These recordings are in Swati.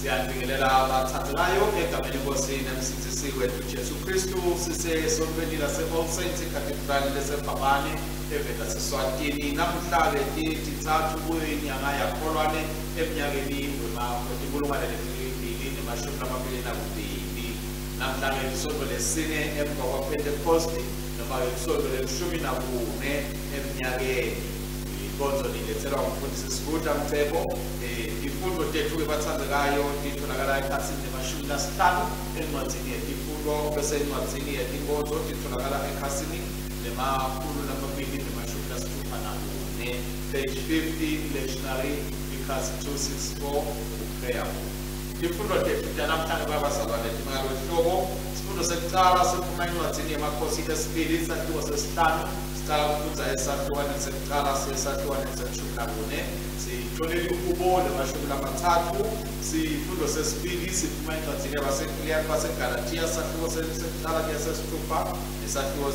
Siyanibingelela abathandekayo egameni lenkosi nemsindisi wethu Jesu Kristu. Sisesontfweni lase-All Saints Cathedral leseMbabane eveni laseSwatini. Namuhla-ke tithathu kuyo inyanga yaKholwane eminyakeni wema-2022. Namhla-ke lisontfo lesine emva kwaPhentekosti noma-ke lisontfo lelishumi nakune eminyakeni. Inkonzo nilethelwa ngumfundisi Sibuta Mcebo. Tifundvo tethu-ke bathandekayo titholakala ekhasini lemashumi lasihlanu encwadzini yetifundvo, bese encwadzini yetinkonzo titholakala ekhasini lema-264, page 50 lectionary, ikhasi 264 prayer book. Tifundvo tethu tanamhlanje babazalwane timalolu hlobo. Sifundo sekucala siphuma encwadzini yemakhosi esibili, isahluko sesihlanu. Sicala kufundza esahlukwaneni sekucala siye esahlukwaneni selishumi nakune, sitfole lihubo lemashumi lamathathu. Sifundo sesibili siphuma encwadzini yabaseGalathiya, sahluko sekucala kuya sesithupha nesahluko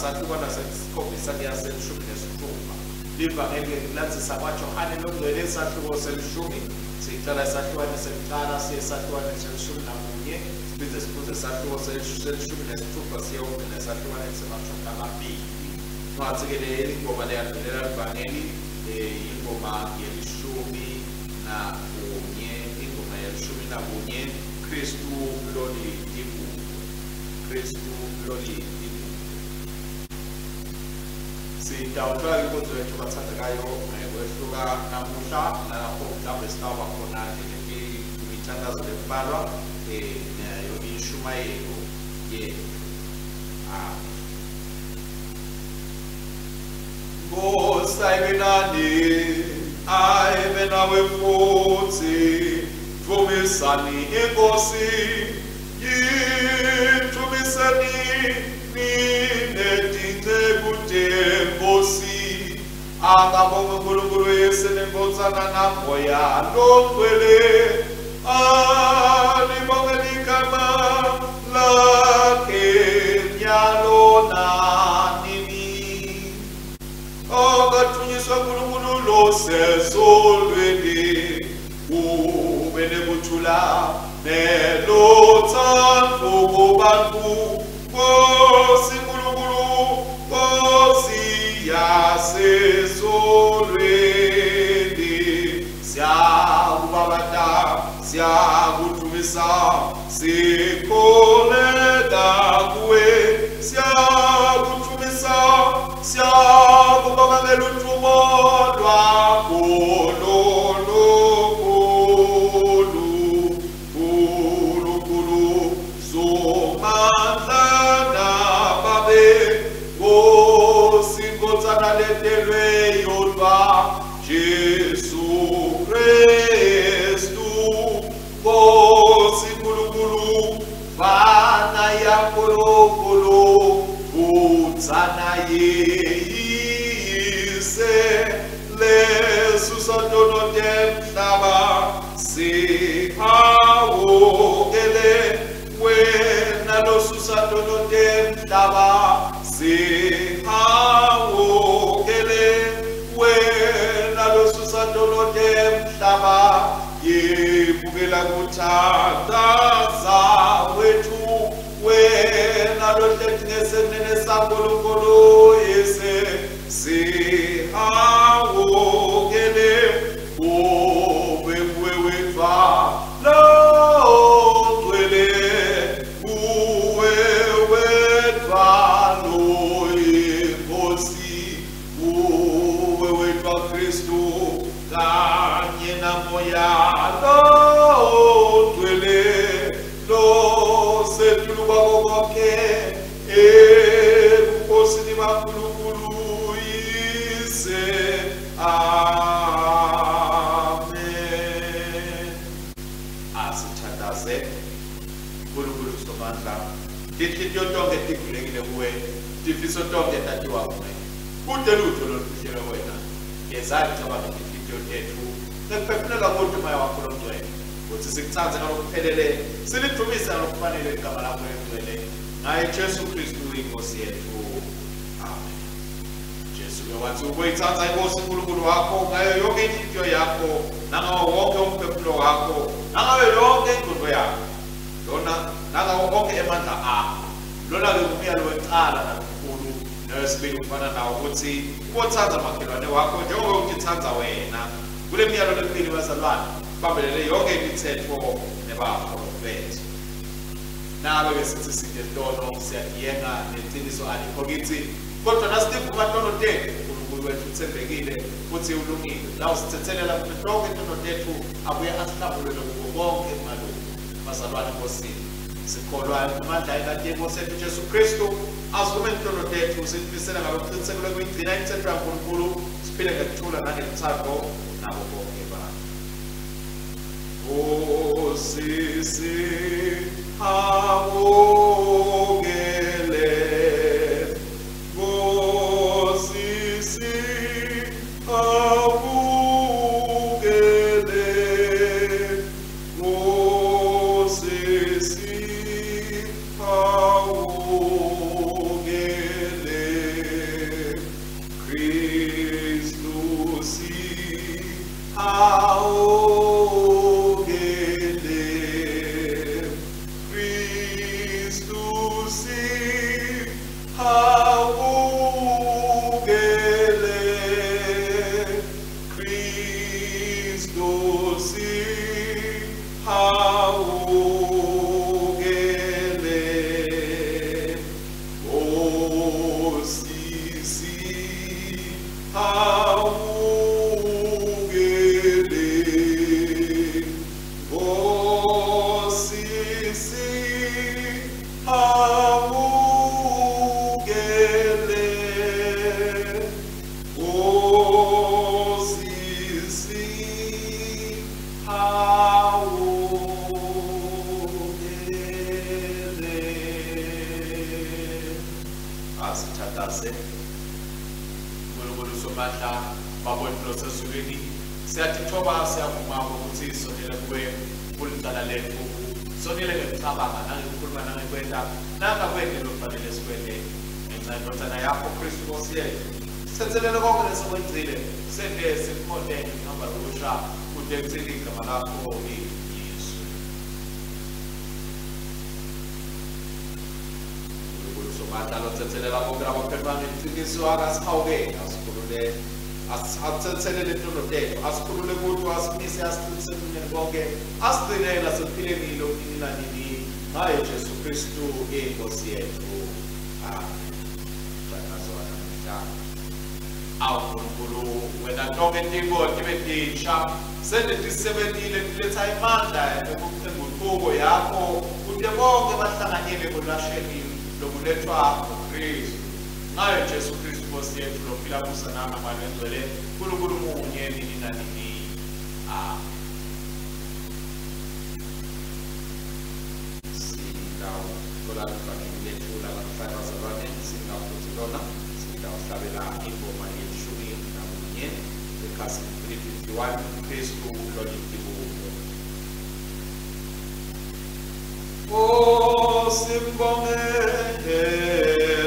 sahlukwana sesikhombisa kuya selishumi nesithupha. Livangeli kulandzisa kwaJohane longcwele, sahluko selishumi, sicala esahlukwane sekucala siye esahlukwaneni selishumi nakunye, siphindze sifundze sahluko selishumi nesithupha siyewugcina esahlukwaneni semashumi lamabili. Ncwadzi-ke le ingoma leyandulela livangeli, ingoma yelishumi nakunye, ingoma yelishumi nakunye, Kristu lolitibulo, Kristu lolitibulo. Sitawuthola inkonzo yethu bathandekayo ngekwehluka namuhla, nalapho mhlawumbe sitawuba khona imithandazo lembalwa nayo inshumayelo yethu. Amen. Nkosi ayibe nani, ayibe nawe futhi. Dvumisani iNkosi, yidvumiseni nine tinceku teNkosi. Akabonge uNkulunkulu Yise neNkosana naMoya loNgcwele. Alibonge ligama lakhe nyalo nanini. Akathunyiswa uNkulunkulu losezulwini, kube nekuthula nelutsandvo kubantu. Nkosi Nkulunkulu, Nkosi yasezulwini, siyakubabata, siyakudumisa, sikholeka kuwe. Siyakudumisa, siyakubonga ngeluthumo lwakho lolukhulu. Nkulunkulu Somandla naBabe, Nkosi Nkosana letelwe yodvwa, Jesu Kristu. Nkosi Nkulunkulu, Mvana yaNkulunkulu, Ndvodzana yeYise, lesusa tono temhlaba, sihawukele. Wena losusa tono temhlaba, sihawukele. Wena losusa tono temhlaba, yemukela kuthandaza kwethu. Wena lohleti ngesenene saNkulunkulu Yise, sihawukele. Kube kuwe wedvwa longcwele, kuwe wedvwa loyiNkosi, kuwe wedvwa Kristu, kanye naMoya loNgcwele, losetulu kwako konke ebukhosini baNkulunkulu Yise. Amen. Asithandaze. Nkulunkulu Somandla, tinhlitiyo tonke tivulekile kuwe, tifiso tonke tatiwa kuwe, kute lutho lolufihlelwe wena. Gezani cabange tinhlitiyo tethu ngekuphefumulela kude uMoya wakho loNgcwele, kutsi sikutsandze ngalokuphelele, silidumise ngalokufanele igama lakho lelingcwele, ngaye Jesu Kristu iNkosi yethu. Amen. Jesu ke wathi, uboyitsandza iNkosi uNkulunkulu wakho ngayo yonke inhlitiyo yakho nangawo wonke umphefumulo wakho. Nangabe yonke ingqondo yakho lona nangawo onke emandla akho lona-ke umyalo wekucala nalomkhulu nowesibili ufana nawo ukuthi ubotsandza makhelwane wakho njengoba utitsandza wena. Kule miyalo lemibili bazalwane bambelele yonke imithetho nebaprofethi. Nabe-ke sithi side tono siyadiyenga neqiniso alikho kithi, kodwa nasitivuma tono tethu uNkulunkulu wethu uthembekile futhi ulungile, lawusithethelela kuthi tonke tono tethu abuye asihlambulule kuko konke kungalungi. Bazalwane Nkosini, sikholwa amandla engati yeNkosi yethu Jesu Kristu avume tono tethu, sitimisele ngalokuqinisekile kuyigcina imithetho yaNkulunkulu, siphile ngekuthula nangeluthando nabo bonke abantu. Osisi awukele, Osisi awukele, Osisi awukele, Kristusi awukele, Kristusi awukele, Kristusi awukele, Osisi awukele, Osisi awukele, Osisi awukele. Asithandaze. Nkulunkulu Somandla, Baba wethu losezulwini, siyatithoba siyavuma ukuthi sonile kuwe kulicala lethu. Sonile ngekucabanga nangekukhuluma nangekwenta nangakwenti lokufanele sikwente. Ngenxa yendvodzana yakho Kristu Nkosi yethu, sithethelele konke lesekwenzile, sente sikhonte ngekuhamba lokusha kute kutsini igama lakho lidunyiswe. Nkulunkulu Somandla lothethelela bonke labaphendvuka ngeliciniso akasihawukele, asikhulule, asithethelele tono tethu, asikhulule kuto, asimise, asiqinise ekulungeni konke, asigcine nasekuphileni lokunini nanini ngaye Jesu Kristu iNkosi yethu. Amen. Mthandazo wanamhla. Awu Nkulunkulu, wena tonke tintfo tibe tinsha, sente tisebentile tiletsa emandla engucuko yakho kute bonke bahlanganyele ekulasheni lokulethwa nguKristu. Ngayo Jesu Kristu Nkosi yethu lophila busa nawe ngcwele Nkulunkulu munye nini nanini. Amen. Sitawutfola livangeli lethu lanamhlanje bazalwane, singawufuthi lona, sitawuhlabela ingoma ye-11 ekhasini 351, Kristu lolitibulo. O simbonge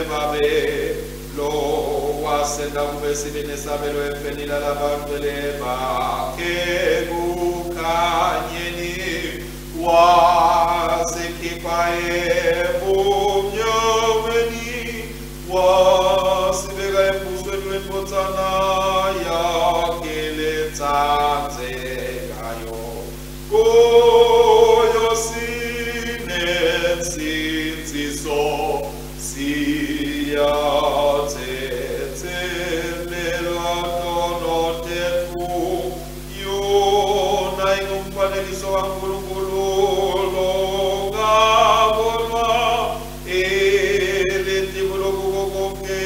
Babe lo wasenda kube sibe nesabelo efeni lalabangcwele bakhe kukhanyeni, wasikhipha ebumnyameni wasibeka embusweni wendvodzana yakhe letsandzekayo. Kuyo sinensindziso, siyathethelelwa tono tetfu, yona ingumfanekiso waNkulunkulu longabonwa, elitibulo kuko konke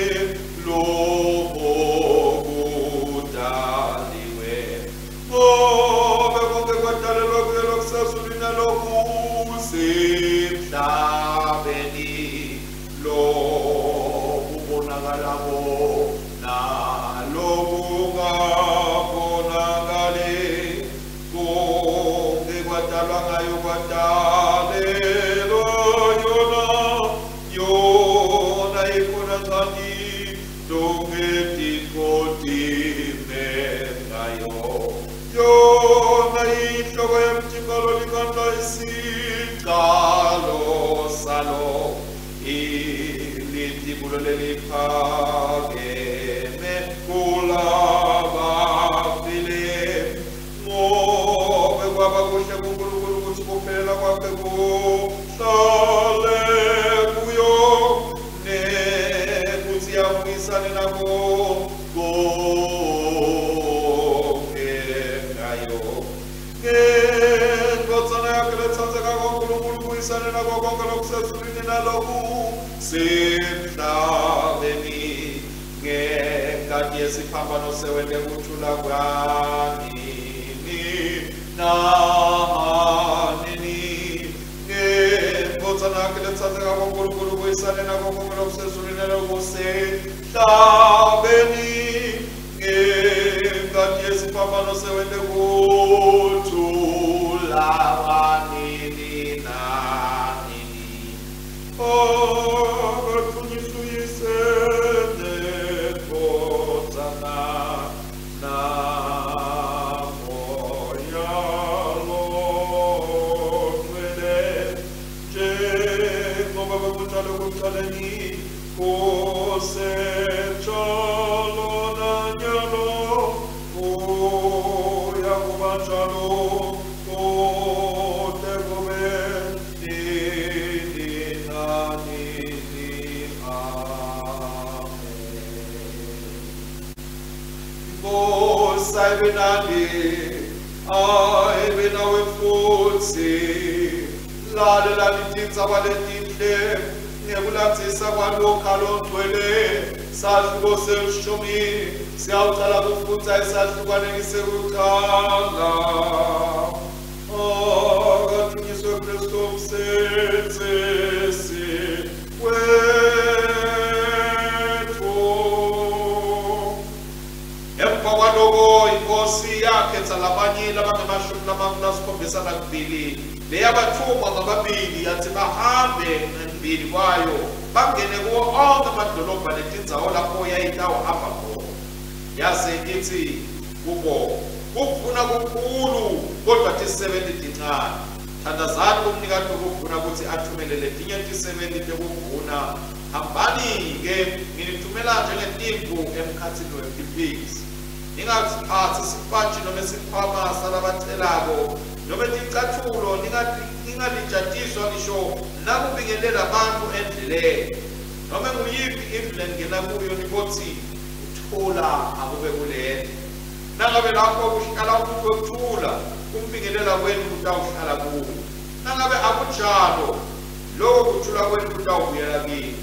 lokudaliwe. Ngobe konke kwadalelwa kuye lokusezulwini nalokusemhlabeni, lokubonakalako nalokungabonakali, konke kwadalwa ngayo, kwadalelwa yona, yona ikhona ncane tonke tintfo time ngayo. Yona inhloko yemtimba Sicalo salo ilitibulo leliphakeme kulabafile, ngobe kwaba kuhle kuNkulunkulu kutsi kuphelela kwakhe kuhlale kuyo, nekutsi yabuyisane nako konke ngayo. Ngendvodzana yakhe letsandzekako uNkulunkulu ubuyisane nako konke lokusezulwini nalokusemhlabeni, ngengati yesiphambano sewente kuthula kwanini nanini. Ngendvodzana yakhe letsandzekako uNkulunkulu ubuyisane nako konke lokusezulwini nalokusemhlabeni, ngengati yesiphambano sewente kuthula kwanini nanini. Akathunyiswe Uyise neNdvodzana naMoya Longcwele, njengoba bekunjalo ekucaleni, kusenjalo nanyalo, kuyakuba njalo kude kube nini nanini. Amen. Inkosi ayibe nani, ayibe nawe futsi. Lalelani tindzaba letinhle ngekulandzisa kwaLukha longcwele, sahluko seshumi. Siyawucala kufundza esahlukwaneni sekucala. Akathunyiswe Kristu umsindzisi wetfu. Emva kwaloko inkosi yakhetsa labanye labangemashumi 72, leyabathuma ngababili, yathi bahambe ngembili kwayo bangene kuwo onke amadolobha netindzawo lapho yayitawuhamba khona. Yase ithi kubo, kuvuna kukhulu kodwa tisebenti tincane. Thandazani kumnikati wokuvuna kutsi athumele letinye tisebenti tekuvuna. Hambani-ke, nginithumela njengetimvu emkhatsini wemphisi. Ningasiphatsi sipatji nome sikhwama salabacelako, nome ticatfulo, ningalijatiswa ngisho nakubingelela bantfu endleleni. Nome nguyiphi indlu leningena kuyo, nibotsi kuthula akube kulendlu. Nangabe lapho kuhlala umuntu wekuthula, kumbingelela kwenu kutawuhlala kuwo. Nangabe akunjalo, loko kuthula kwenu kutawubuyela kini.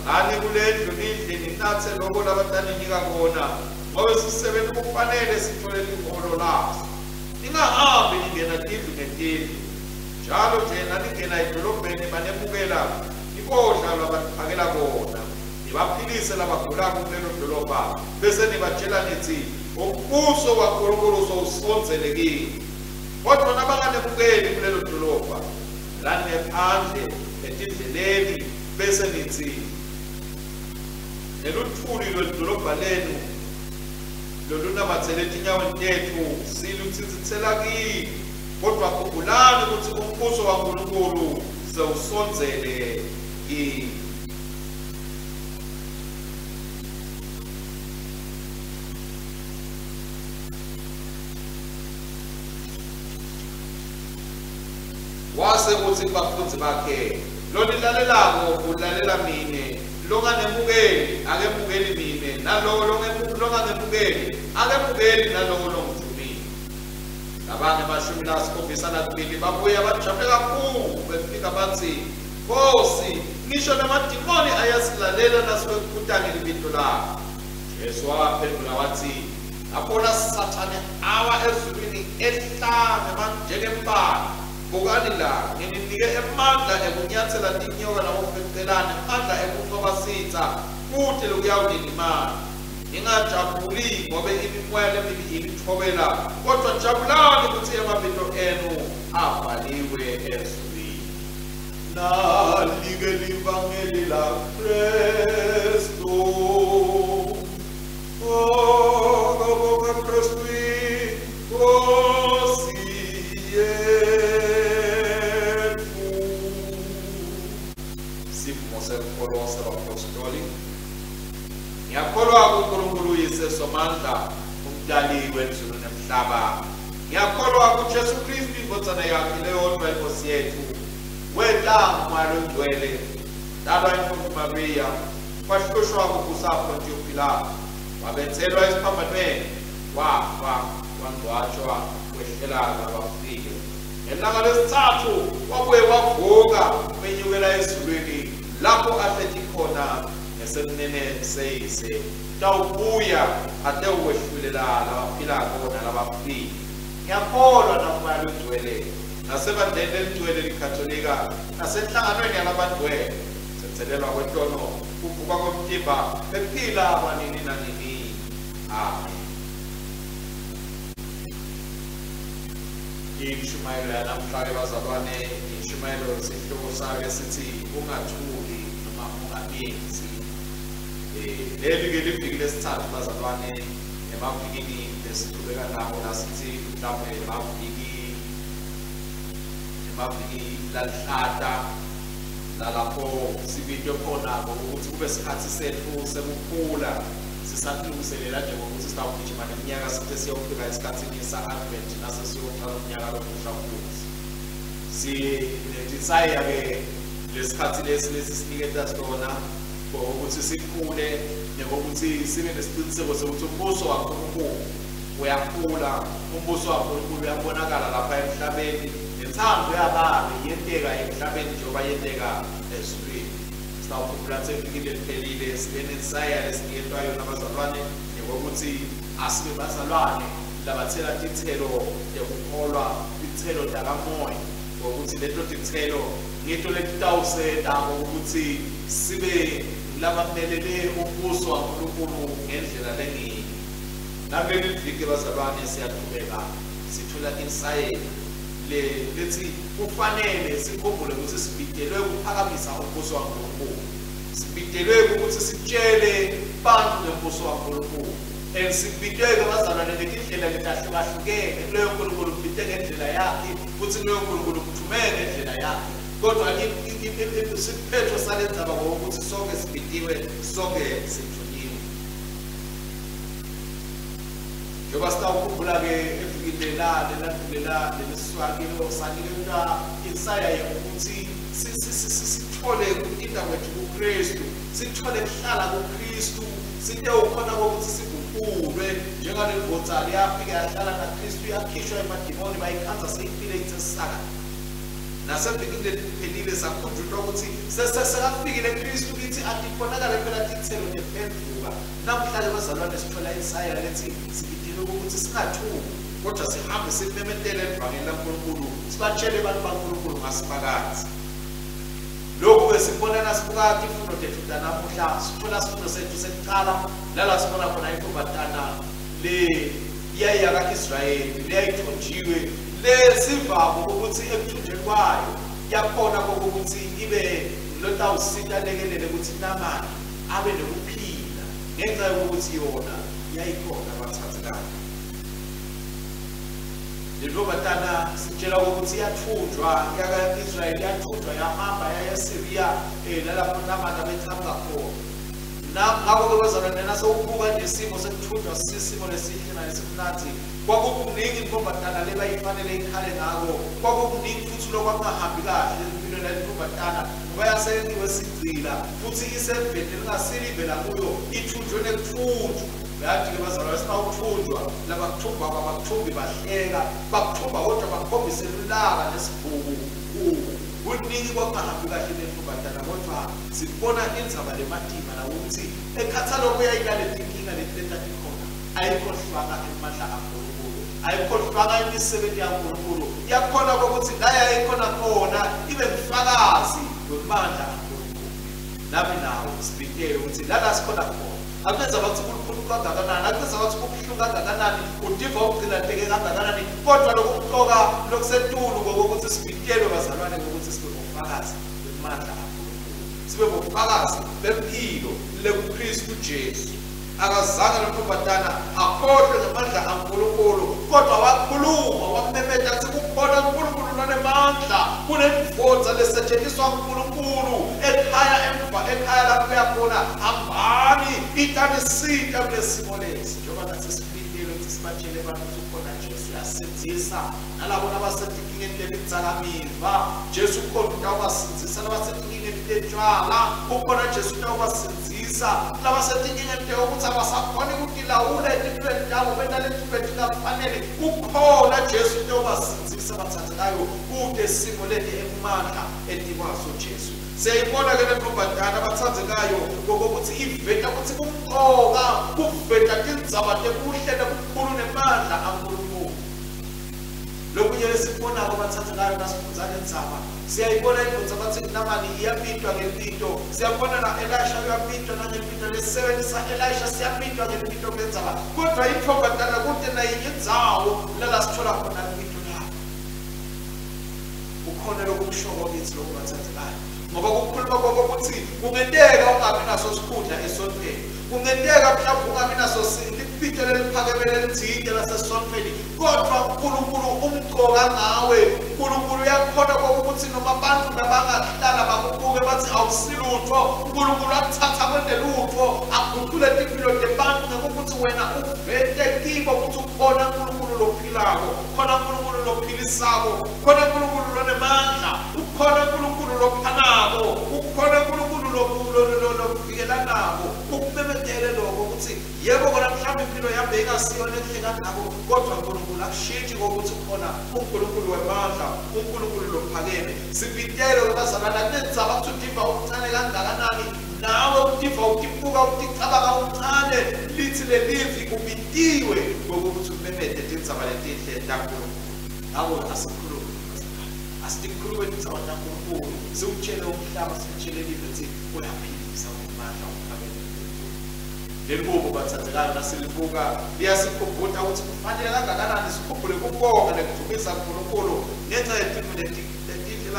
Hlalani kulendlu nidle ninatse loko labataninika kona, ngobe sisebenti kufanele sitfole liholo laso. Ningahambi ningena tindlu ngetindlu. Njalo nje naningena edolobheni banemukela, nibodla labaniphakela kona, nibaphilise labagulako kulelo dolobha, bese nibatjela nitsi, umbuso waNkulunkulu sowusondzele kini. Kodvwa nabanganemukeli kulelo dolobha, lani ngephandle etindleleni, bese nitsi, nelutfuli lwelidolobha lenu lolunamatsele etinyaweni tetfu silutsintsitsela kini, kodvwa khumbulani kutsi umbuso waNkulunkulu sewusondzele kini. Wase utsi kubafundzi bakhe, lonilalelako ulalela mine, longanemukeli akemukeli mine, nalowo longangemukeli akemukeli nalowo longithumile. Labangemashumi 72 babuya bajabule kakhulu, befika batsi, Nkosi, ngisho namadimoni ayasilalela nasiwekhuta ngelibito lakho. Jesu wabaphendvula watsi, ngabona Sathane awa ezulwini ehla njengembane. Bukani la, ngininike emandla ekunyatsela tinyoka nabofecelane, emandla ekuncoba sitsa, kute lokuyawunilimala. Ningajabuli ngobe imimoya lemibi initfobela, kodvwa jabulani kutsi emabito enu abhaliwe ezulwini. Nalike livangeli la Kristu. Akabongwe Kristu Nkosi yetfu. Sibonelo sebapostoli. Ngiyakholwa kuNkulunkulu Uyise Somandla, umdali wezulu nemhlaba. Ngiyakholwa kuJesu Kristu indvodzana yakhe leyodvwa iNkosi yethu. Weta nguMoya Longcwele, talwa intombi Mariya, wahlushwa kubusa Pontiyo Pilato, wabethelwa esiphambanweni, wafa, wangcwatshwa, wehlela labafile. Ngelanga lesithathu wabuye wavuka, wenyukela ezulwini lapho ahleti khona ngesemnene seyise. Tawubuya atewukwehlulela labaphilako nalabafile. Ngiyakholwa nakuMoya Longcwele, nasebandleni lelingcwele likatolika, nasenhlanganweni yalabangcwele, kutsetselelwa kwetono, kuvuka komtimba, ekuphila kwanini nanini. Amen. Inshumayelo yanamhlanje bazalwane, inshumayelo sihloko sayo sithi ungathuli noma ungabenzi. Leli ke liviki lesithathu bazalwane emavikini lesiqhubeka nawo lasithi mhlawumbe emaviki lalihlata lalapho sibitwe khona ukuthi kube sikhathi sethu sekukhula, sisatilungiselela nje ngokuthi sitawugijima neminyaka sithe siyofika esikhathini sa-Advent nase siyoqala umnyaka lomusha futhi. Sinetinsayeya-ke lesikhathi lesi lesi siniketa sona ukuthi sikhule nekuthi sibe nesiciniseko sokuthi umbuso waNkulunkulu uyakhula, umbuso waNkulunkulu uyabonakala lapha emhlabeni, nentsandvo yaBabe yenteka emhlabeni njengoba yenteka ezulwini. Sitawukhumbula sefikile liphelile sibe nensaya lesiniketwa yona bazalwane nekuthi asibe bazalwane labathela tithelo tekukholwa, tithelo takamoya, ngokuthi leto tithelo ngito letitawusenta ukuthi sibe labamelele umbuso waNkulunkulu ngendlela lengiyo. Nakuleli viki bazalwane siyaqhubeka sithola insayela le lethi kufanele sikhumbule ukuthi sibitelwe ukuphakamisa umbuso waNkulunkulu, sibitelwe ukuthi sitshele bantu ngembuso waNkulunkulu, and sibitelwe bazalwane ngetindlela letahlukahlukene. Kuleyo Nkulunkulu ubite ngendlela yakhe, futhi kuleyo Nkulunkulu uthumele ngendlela yakhe, kodwa isiphetho salendzaba ngokuthi sonke sibitiwe, sonke sithunyiwe. Njengoba sitawukhumbula-ke evikini lela lelandvulela leliswakilo saniketwa insaya yokuthi sithole kutinta kwethu kuKristu, sithole kuhlala kuKristu, site ukhona kokuthi siguqulwe njengalendvodza leyafika yahlala naKristu, yakhishwa emadimoni, bayikhandza seyiphile ithe saka. Nasevikini leliphelile sakhunjulwa ukuthi sesekafikile Kristu kithi, atikhonakale phela tithelo tephenduka. Namhlanje bazalwane sithola insaya lethi sibidile ukuthi singathuki, kodwa sihambe simemetele evangeli laNkulunkulu, sibatshele abantu baNkulunkulu ngasipakathi. Lokhu-ke sikubona nasibuka tifundo tethu tanamuhla, sithola sifundo sethu sekuqala lala sibona khona intombazana le yayiyaka-Israyeli leyayithunjiwe, lesivako ukuthi ekuthunjweni kwayo yakhona kokuthi ibe lotawusita lekelele ukuthi Namani abe nekuphila ngenxa yokuthi yona yayikhona bathathekayo. Lentombazana sitshela ukuthi yathunjwa yaka-Israyeli, yathunjwa yahamba yaya eSiriya, lalapho Namani abeqhamuka khona. Ngakho-ke bazalwane nasewubuka nje isimo sekuthunjwa sisimo lesihle nalesimnandzi, kwakukuningi intombazana le bayifanele ikhale ngako, kwakukuningi futhi lokwakungahambi kahle empilweni yale ntombazana, ngoba yasenziwe sigcila futhi iseveni elingasilive lakuyo, ithunjwe nekuthunjwa. Uyathi-ke bazalwane sibawuthunjwa, labakuthumba abakuthumbi bahleka, bakuthumba kodwa bakhombise lulaka nesibhuku kuwo. Kuningi kwakungahambi kahle lentombazana, kodwa sibona indzaba lematima la ukuthi ekhathaloko uyayilale tinkinga leti letatikhona, ayikhohlwanga emandla aNkulunkulu, ayikhohlwanga imisebenzi yaNkulunkulu, yakhona kokuthi la yayikhona khona ibe ngufakazi wemandla aNkulunkulu. Nami nawe sibitele ukuthi lala sikhona khona akuyenza bathi kulukhulu kangakanani, akuyenza bathi kubuhlungu kangakanani, udiva ugcilateke kangakanani, kodwa lokumqoka lokusetulu ngokokuthi sibitelwe bazalwane ngokuthi sibe ngofakazi bemandla aNkulunkulu, sibe ngofakazi bempilo lekuKristu Jesu. Akazange lentombazana akhohlwe ngamandla aNkulunkulu, kodwa wakhuluma wamemeta athi kukhona uNkulunkulu lonemandla, kunemvodza lesetshenziswa uNkulunkulu ekhaya emva ekhaya lapho uyakhona, hambani itanisita kulesimo lesi. Njengoba nathi sibikile ukuthi sibatshele abantu ukuthi ukhona Jesu uyasindzisa nalabo labasetinkingeni lemidzakamiva, Jesu ukhona utawubasindzisa, labasetinkingeni tetshwala ukhona Jesu utawubasindzisa, labasetinkingeni tekuthi abasakhoni ukutilawula etimpilweni tabo benta letinto letingafanele, ukhona Jesu utawubasindzisa. Bathandekayo, kute simo leti emandla etikwaso Jesu. Siyayibona ke lentombazana bathandekayo ngokuthi iveta ukuthi kumqoka kuveta tindzaba tekuhle nekukhulu nemandla aNkulunkulu. Lokunye lesibonako bathandekayo nasifundza lendzaba, siyayibona indvodza bathi Namani iyabitwa ngelibito, siyabona na Elisha uyabitwa nangelibito lesebenzisa Elisha siyabitwa ngelibito kulendzaba, kodwa intombazana kute nayinye indzawo lala sithola khona libito lakhe. Kukhona lokushoko kithi lokhu bathandekayo, ngoba kukhuluma kwakho ukuthi kungenteka ungabi naso sikhundla esontweni, kungenteka mhlawumbe ungabi naso libito leliphakeme lelithile lasesontweni, kodwa uNkulunkulu umcoka ngawe. uNkulunkulu uyakhona ukuthi noma abantu nabangahlala bakubuke bathi awusilutho, uNkulunkulu akuthatha kwente lutho, aguqule timpilo tebantu ngekuthi wena uvete kibo ukuthi ukhona uNkulunkulu lophilako, khona uNkulunkulu lophilisako, khona uNkulunkulu lonemandla, ukhona uNkulunkulu lophanako, ukhona uNkulunkulu lovikelanawo. Ukumemetele lokho ukuthi yebo kona mhlawumbe impilo yami ingasiyo lenhle kangako, kodwa uNkulunkulu akushintshi ngokuthi ukhona uNkulunkulu wemandla, uNkulunkulu lophakeme. Sibitele bazalwane kunendzaba ukuthi utiva umncane kangakanani, nawe utiva utibuka uticabanga umncane, lithi lelivi ubitiwe ngokuthi umemete tindzaba letinhle taNkulunkulu. Ngako asikhulume, asitikhulume tindzaba taNkulunkulu, siwutshele umhlaba, siwutshele live ukuthi uyaphilisa unemandla uphakeme. Lelibuko bathandekayo nasilibuka liyasikhumbuta ukuthi kufanele kangakanani sikhumbule kubonga nekudumisa uNkulunkulu ngenxa yetintfo letinhle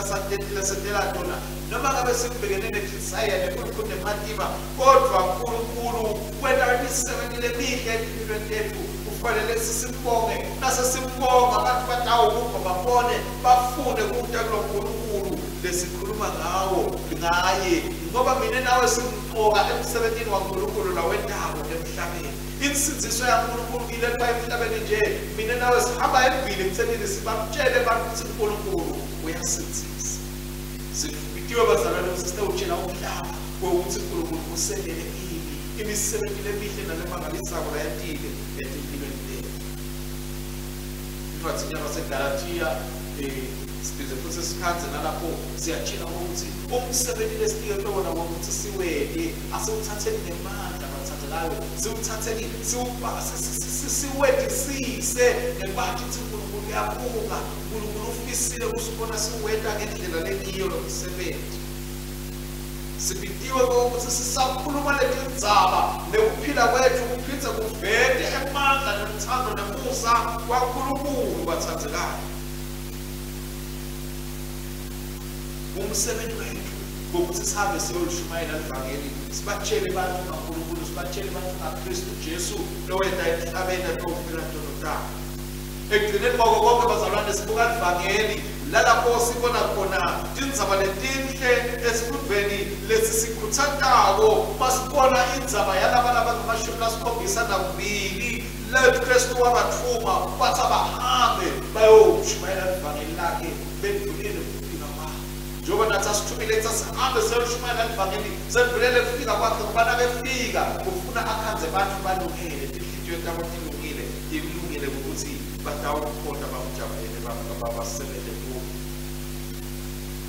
lasentela tona, noma ngabe sikubhekene netinsayeya nebukhulu nematima, kodwa uNkulunkulu wenta imisebenti lemihle etimpilweni tetfu. Kufanele sisimbonge, nasesimbonga abantu batawukuva babone bafune kuta kulo Nkulunkulu lesikhuluma ngawo ngaye, ngoba mina nawe simqoka emsebentini waNkulunkulu lawentako emhlabeni. Insindziso yaNkulunkulu iletfwa emhlabeni nje, mina nawe sihamba embili ekuthenini sibatshele abantu ukuthi uNkulunkulu uyasindzisa. Sibitiwe bazalwane ukuthi sitawutshela umhlaba wokuthi uNkulunkulu usendele ini imisebenzi lemihle nalemangalisako layentile etimpilweni tetfu. Incwadi yabaseGalathiya siphinde futhi sikhandze nalapho siyatshela ukuthi umsebenzi lesiniketwe wona wokuthi siwente asiwuthatheni ngemandla bathandekayo, siwuthatheni siwetisise ngekwathi ukuthi uNkulunkulu uyabuka, uNkulunkulu ufisile kusibona siwenta ngendlela lengiyo lo msebenzi. Sibitiwe ukuthi sisakhuluma letindzaba nekuphila kwethu kuphindze kuvete emandla nemthando nemusa waNkulunkulu bathandekayo. Umsebenzi wethu ngokuthi sihambe siyolishumayela livangeli, sibatshele abantu ngaNkulunkulu, sibatshele abantu ngaKristu Jesu lowenta emhlabeni atofela tono tabo. Ekugcineni kwako konke bazalwane sibuka livangeli lalapho sibona khona tindzaba letinhle esifundvweni lesisikhutsatako, masibona indzaba yalaba labangamashumi lasikhombisa nakubili le Kristu wabatfuma wathi abahambe bayoshumayela livangeli lakhe bendlulile kufika kwakhe. Njengoba nathi asithumile kuthi asihambe siyoshumayela livangeli sendlulele kufika kwakhe, ngoba nakefika ufuna akhandze bantfu balungile, tinhlitiyo tabo tilungile, tilungile ukuthi batawukhona bamjabulele basebenze kuwo.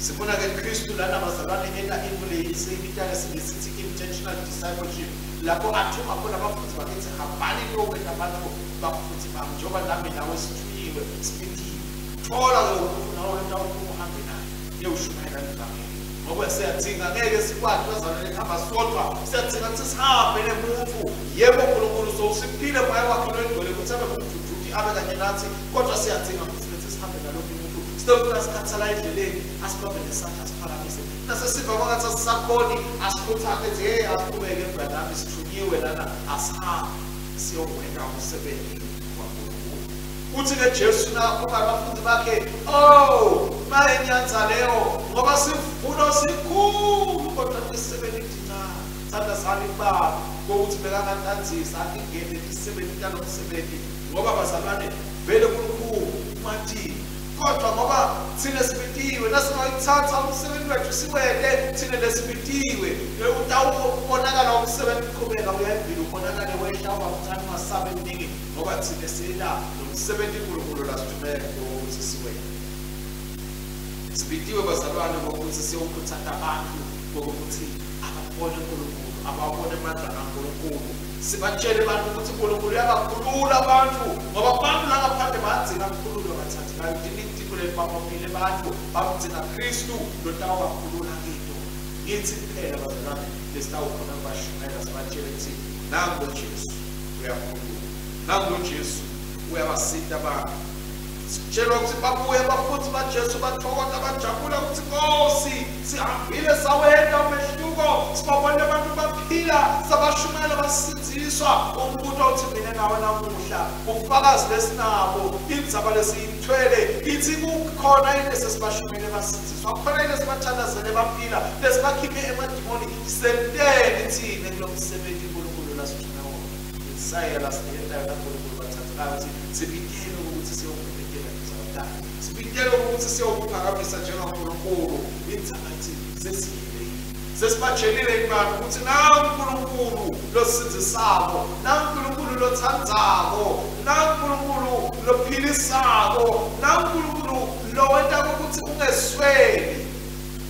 Sibona ke Kristu lana bazalwane enta into leyisibita ngesithi intentional discipleship, lapho athuma khona abafundi bakhe ethi hambani niyokwenta abantu bafundi bami, njengoba nami nawe sithunyiwe sibitiwe. Thola ke umuntu nawe lotawuphuma uhambe naye niyoshumayela livangeli, ngoba siyadzinga, ngeke sikwazi bazalwane kuhamba sodwa, siyadzinga ukuthi sihambe nemuntu. Yebo uNkulunkulu sowusiphile moya wakhe longcwele ukuthi abe ngumduduzi abe kanye nathi, kodwa siyadzinga futhi ukuthi sihambe nalomunye umuntu. Sitofika sikhathala endleleni asibambe nesandla asiphakamise, nasesiva kwangathi asisakhoni asikhuthaze ethi hey asiqhubeke mnganami, sithunyiwe lana, asihambe siyowenta umsebenzi waNkulunkulu. Uthi ke Jesu nakhuluma abafundi bakhe, oh Bayenyanza leyo ngoba sivuno sikhulu kodwa tisebenti tincane. Thandazani kubaba kokuthi bekangantanzisa atingene tisebenti talomsebenzi ngoba bazalwane vele kukhulu kumathini. Kodwa ngoba thina sibitiwe nasingayithatha umsebenzi wethu siwente thina lesibitiwe utawubonakala umsebenzi uqhubeka uyembili ubonakale wehla ubamncane ungasabe kuningi ngoba thina sila nomsebenzi uNkulunkulu lasithumele ukuthi siwente. Sibitiwe bazalwane ngokuthi siyokhuthaza abantu ngokuthi ababone uNkulunkulu, ababone amandla kaNkulunkulu. Sibatshele abantu ukuthi uNkulunkulu uyabakhulula abantu ngoba abantu la ngaphandle bayadzinga ukukhululwa bathathekayo. Itinto lebabophile abantu badzinga Kristu lotawubakhulula kito. Ngithi kuphela bazalwane lesitawukhona kubashumayela sibatshele ukuthi nangu Jesu uyakhulula, nangu Jesu uyabasita abantu. Sitshelwa ukuthi babuye abafundi baJesu bathokoza bajabula ukuthi Nkosi sihambile sawenta umehluko, sibabone abantu baphila, sabashumayela basindziswa. Umbuto uthi mina nawe namuhla ubufakazi lesinabo indzaba lesiyithwele ithi kukhona yini lesibashumayele basindziswa, kukhona yini lesibathandazele baphila, lesibakhiphe emadimoni. Senteni thina kulo msebenzi uNkulunkulu lasithume wona. Isayela lasiniketayo kaNkulunkulu bathathekayo ukuthi sibitele ukuthi siyomemezela indzaba, sibitele ukuthi siyokuphakamisa njengaNkulunkulu. Indzaba ithi sesiyile yini, sesibatshelile abantu ukuthi naNkulunkulu losindzisako, naNkulunkulu lothandzako, naNkulunkulu lophilisako, naNkulunkulu lowenta ukuthi ungesweli.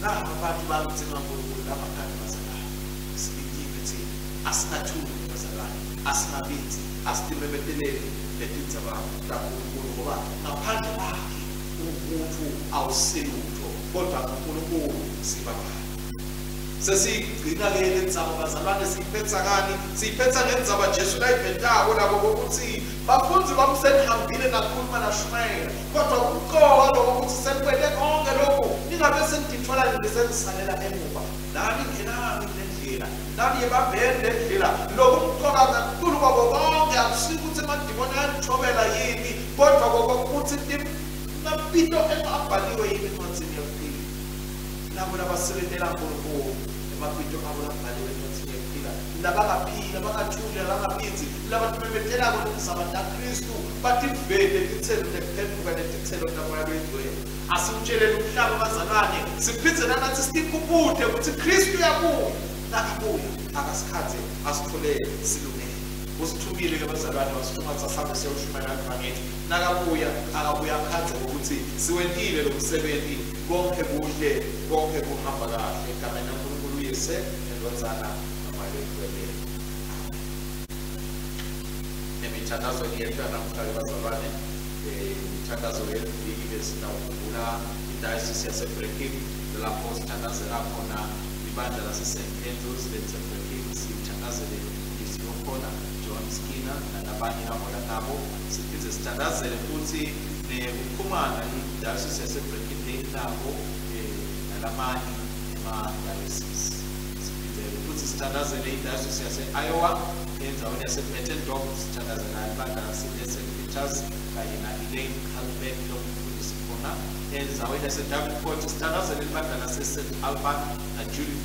Nabo abantu bamdzinga uNkulunkulu lapha phandle bazalwane. Sibitiwe thina, asingathuli bazalwane, asingabithi, asitimemeteleli letindzaba taNkulunkulu ngoba ngaphandle kwakhe umuntu awusilutho, kodwa ngaNkulunkulu siba bantu. Sesigcina-ke le ndzaba bazalwane, siyiphetha ngani? Siyiphetha ngendzaba Jesu layivetako labo kokuthi bafundzi bami senihambile nakhuluma nashumayela, kodwa kumqoka lokho ukuthi senikwente konke lokhu ningabe senitithola nje senisalela emuva. Nani ngenani kule ndlela, nani yebambeni le ndlela. Lokumqoka kakhulu kwabo konke akusiko ukuthi emadimoni ayanithobela yini, kodwa kokuthi mabito enu abhaliwe yini encwadzini yokuphila. Labo labasebentela uNkulunkulu emabito abo labhaliwe encwadzini yokuphila, labangaphila, abangathuli, labangabindzi, labatimemetelako tindzaba taKristu, bativete titselo tekuphenduka netitselo taMoya Loyingcwele. Asiwutsheleni umhlaba bazalwane, siphindze nanathi sitikhuphute ukuthi Kristu uyabuya. Nakabuya akasikhathe asithole silungele. Usithumile-ke bazalwane, wasithuma ukuthi asambe siyoshumayela ivangeli. Nakabuya akabuya akhathe ngokuthi siwentile lo msebenzi, konke kuhle, konke kuhamba kahle. Egameni laNkulunkulu uYise neNdvodzana noMoya Loyingcwele. Emithandazweni yethu yanamuhla-ke bazalwane, imithandazo yeviki besitawukhumbula idayosisi yaseBrekim, lapho sithandazela khona ibandla lase-St Andrews leliseBrekim. Sithandazele umfundisi lokhona John Skinner nalabanye lahola nabo. Siphinde sithandazele futhi nekuxhumana idayosisi yaseBrekim leyinako nalamanye emadayosisi. Siphinde futhi sithandazele idayosisi yase-Iowa endzaweni yase-Bettendorf. Sithandazela ibandla lase-St Peters kanye na-Elaine Kalberg lomfundisi khona. Endzaweni yase-Davenport sithandazele ibandla lase-St Alban na-Judith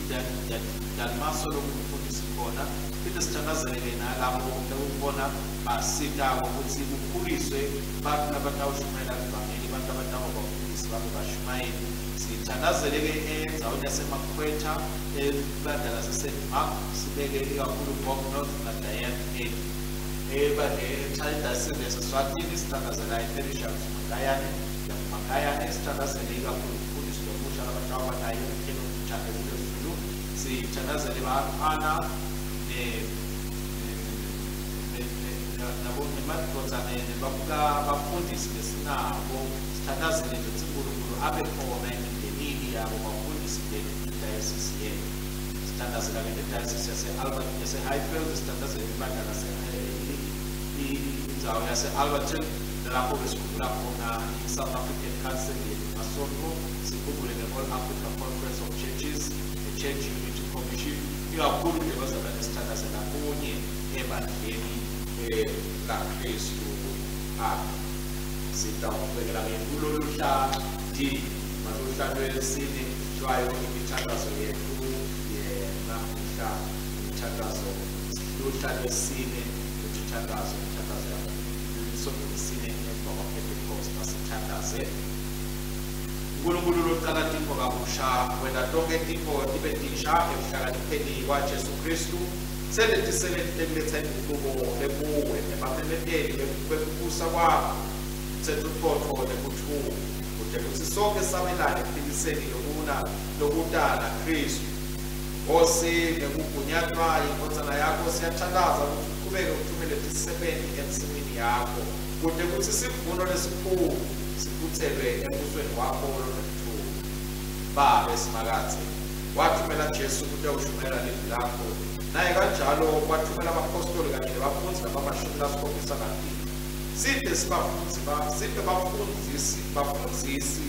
Dalmaso longumfundisi khona. Phinde sithandazele-ke nalabo lekubona basita ukuthi kukhuliswe bantu labatawushumayela ivangeli, bantu abatawubafundisi babe bashumayeli. Sithandazele-ke endzaweni yaseMakhwetha ebandla lase-St Mark, sibeke ikakhulu Bob North na-Diane Kelly. Ebandleni edayosisi yaseSwatini sithandazela iparish yaMagayane, yaMagayane. Sithandazele ikakhulu umfundisi lomusha labatawuba naye uKenneth Mthandazile Zulu. Sithandazele bafana nemadoda bafundisi lesinabo. Sithandazele nje ukuthi uNkulunkulu abe khona emindenini yabo bafundisi bedayosisi yethu. Sithandazela-ke nedayosisi yase-Albert yase-Highfield, sithandazele ibandla indzawo yase-Alberton lapho-ke sikhumbula khona i-South African Council yemasonto, sikhumbule ne-All Africa Conference of Churches, ne-Church Unity Commission. Ikakhulu nje bazalwane sithandazela kunye ebandleni laKristu. Amen. Sitawuqhubekela-ke kulolu hla D. Maluhla lwesine lwayo imithandazo yethu yenamuhla, imithandazo luhla lwesine lwethandazo, imithandazo isonto lesine emva kwaPentecost. Asithandaze. uNkulunkulu locala tintfo kabusha, wena tonke tintfo tibe tinsha ekuhlakanipheni kwaJesu Kristu. Sente tisebenti tekuletsa inguquko lekuwe nebamemeteli bekubusa kwakho, mtsetfo nekuthula, kute kutsi sonke sabelane ekuphiliseni lokuna lokuta naKristu. Nkosi, ngekugunyatwa yindvodzana yakho siyathandaza ukuthi uqhubeke uthumele tisebenti ensimini yakho, kute kutsi sivuno lesikhulu siphutselwe embusweni wakho lonekuthula. Babe Simakadze, wathumela Jesu kutewushumayela livi lakho, naye kanjalo wathumela abapostoli kanye nebafundzi labamashumi lasikhombisa nambili. Siphe sibafundzi siphe bafundzisi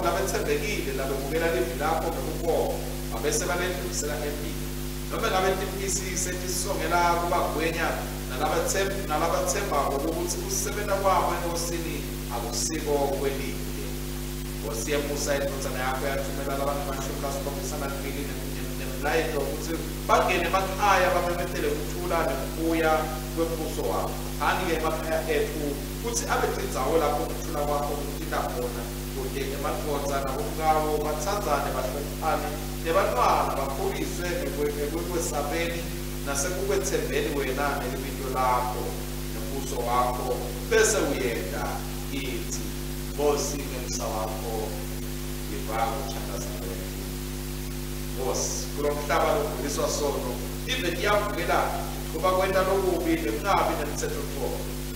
labetsembekile labemukela livi lakho ngekubonga, babese balendlulisela embili. Noma ngabe timphisi setisongela kubagwenya nalabatsembako ukuthi kusebenta kwabo enkosini akusiko kwelide. Nkosi yemusa, indvodzana yakho yathumela labangemashumi lasikhombisa nakubili nemlayeto ukuthi bangene emakhaya bamemetele kuthula nekubuya kwembuso wakho. Phani-ke emakhaya etfu kutsi abe tindzawo lapho kuthula kwakho kutinta khona, kute emadvodza nabomkabo batsandzane, bahloniphane, nebantfwana bakhuliswe ngekukwesabeni nasekukwetsembeni wena nelibito lakho nembuso wakho, bese uyeta kitsi. Nkosi, ngemsa wakho yiva kuthandaza kwetfu. Nkosi, kulomhlaba loguliswa sono, tive tiyavukelana, tichuba kwenta lokubi nekungabi nemtsetfo.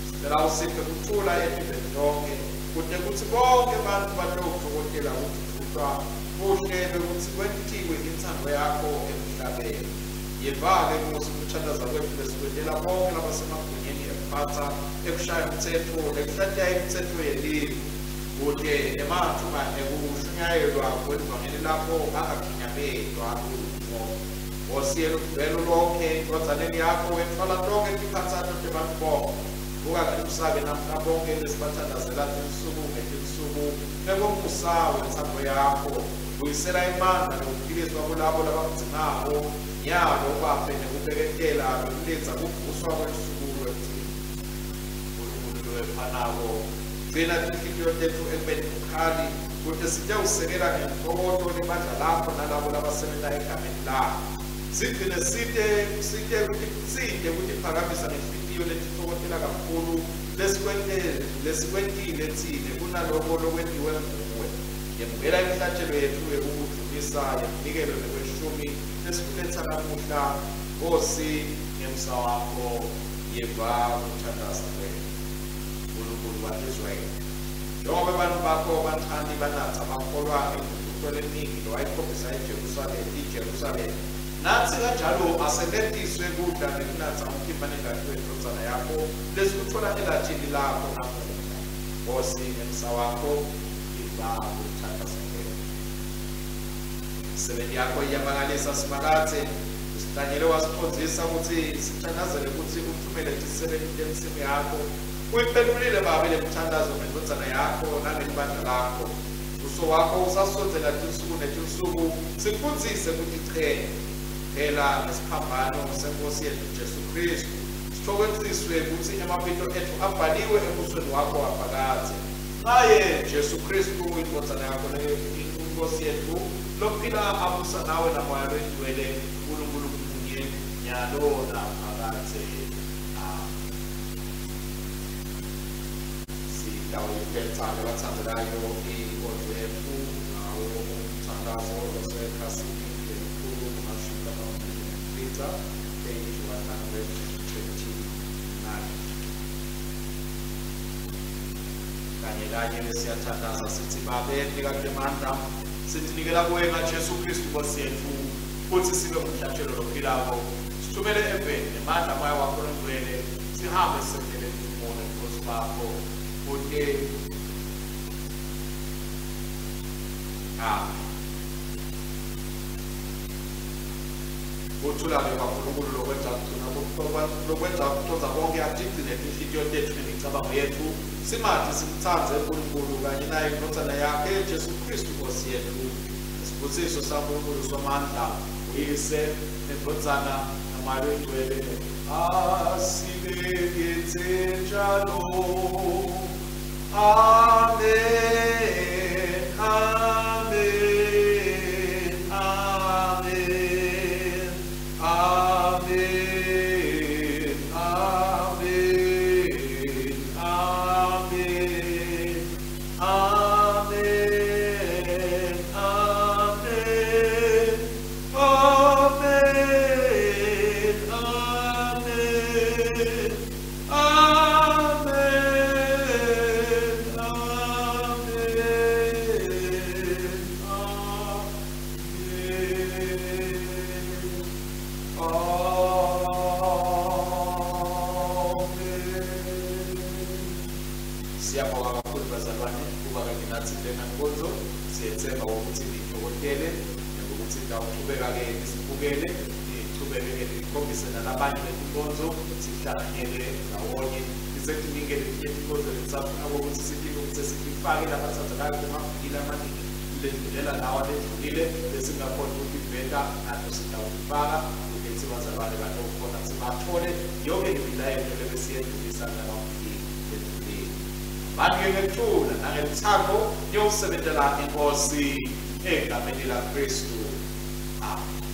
Sicela usiphe kuthula etiveni tonke, kute kutsi bonke bantfu batewutfokotela kudvudvutwa buhle bekutsi kwentiwe intsandvo yakho emhlabeni. Yiva-ke Nkosi kuthandaza kwetfu lesikwentela bonke labasemagunyeni ekuphatsa, ekushaya umtsetfo nekuhlatiya imitsetfo yelive, kute ematfuba ekushunyayelwa kwelivangeli lakho angakhinyabetwa lutfo. Nkosi yeluvelo lonke, indvodzaneni yakho wetfwala tonke tikhatsato tebantfu bonke. Buka ngelusake namhla bonke lesibathandazela tinsuku ngetinsuku ngekwemusa wentsandvo yakho. Buyisela emandla nekuphiliswa kulabo labakudzingako nyalo, ubaphe nekubeketela nekulindza kuvuswa kwelusuku lwekugcina. Nkulunkulu lowephanako, gcina tinhlitiyo tetfu ekubeni bukhali, kute sitewusekela ngentfokoto libandla lakho nalabo labasebenta egameni lakho. Sigcine site site kutiphakamisa ngenhlitiyo letitfokotela kakhulu lesikwentile tsine kunaloko lokwentiwe nguwe. Yemukela imihlatshelo yetfu yekukudvumisa, yemnikelo nekweshumi lesikuletsa namuhla. Nkosi, ngemsa wakho yiva kuthandaza kwetfu. Nkulunkulu wa-Israyeli, njengoba bantfu bakho bancane banatsa bakholwa ngenduduzo leningi lowayikhombisa iJerusalema, natsi kanjalo asenetiswe kudla nekunatsa umtimba nengati wendvodzana yakho lesikutfola elatini lakho namuhla. Nkosi, ngemsa wakho yiva kuthandaza kwetfu. Imisebenti yakho iyamangalisa Simakadze. Usihlanyele wasicondzisa kutsi sithandazele kutsi uthumele tisebenti tensimu yakho. Uyiphendvulile Babe lemthandazo ngendvodzana yakho nangelibandla lakho. Uso wakho usasondzela tinsuku netinsuku, sifundzise kutichenya. Phela ngesiphambano seNkosi yetfu Jesu Kristu sithokotiswe kutsi emabito etfu abhaliwe ebusweni wakho waphakadze. Ngaye Jesu Kristu indvodzana yakho iNkosi yetfu, lophila abusa nawe naMoya Loyingcwele, Nkulunkulu munye, nyalo naphakadze. Amen. Sitawuyiphetsa labatsandzekayo inkonzo yetfu ngawo umthandazo losekhasini 129, page 129. Kanye kanye lesiyathandaza sithi, Babe mnikati wemandla, sitinikela kuwe ngaJesu Kristu Nkosi yetfu, kutsi sibe ngumhlatshelo lophilako. Sithumele eveni nemandla Moya wakho Longcwele, sihambe sisendleleni ludvumo nebukhosi bakho, kute. Amen. Kuthula-ke kwaNkulunkulu lokwenza kucondza konke atigcine tinhlitiyo tetfu nemicabango yetfu, simati simtsandze uNkulunkulu kanye naye indvodzana yakhe Jesu Kristu Nkosi yetfu. Isibusiso saNkulunkulu Somandla, uYise nendvodzana naMoya Longcwele, asibe kitsi njalo. Amen, amen, amen, amen, amen, amen, amen, amen, amen, amen, amen, amen, amen. Siyabonga kakhulu bazalwane kuba kanye natsi kulena nkonzo. Siyethemba ukuthi nitfokotele nokuthi nitawuchubeka-ke nisibukele, nichubeke-ke nikhombise nalabanye letinkonzo, sihlanganyele ndawonye. Tisetiningi letinye tinkonzo letisafuna ukuthi sitilungise sitifake labatsandzekayo kumaviki lamaningi ledlulela lawa ledlulile lesingakhoni ukutiveta, nato sitawutifaka ukuthi bazalwane batokhona kutsi bathole yonke lemilayeto lebesiyendlulisa kulamaviki ledlulile. Banike ngekuthula nangeluthando niyowusebentela iNkosi egameni laKristu. Amen.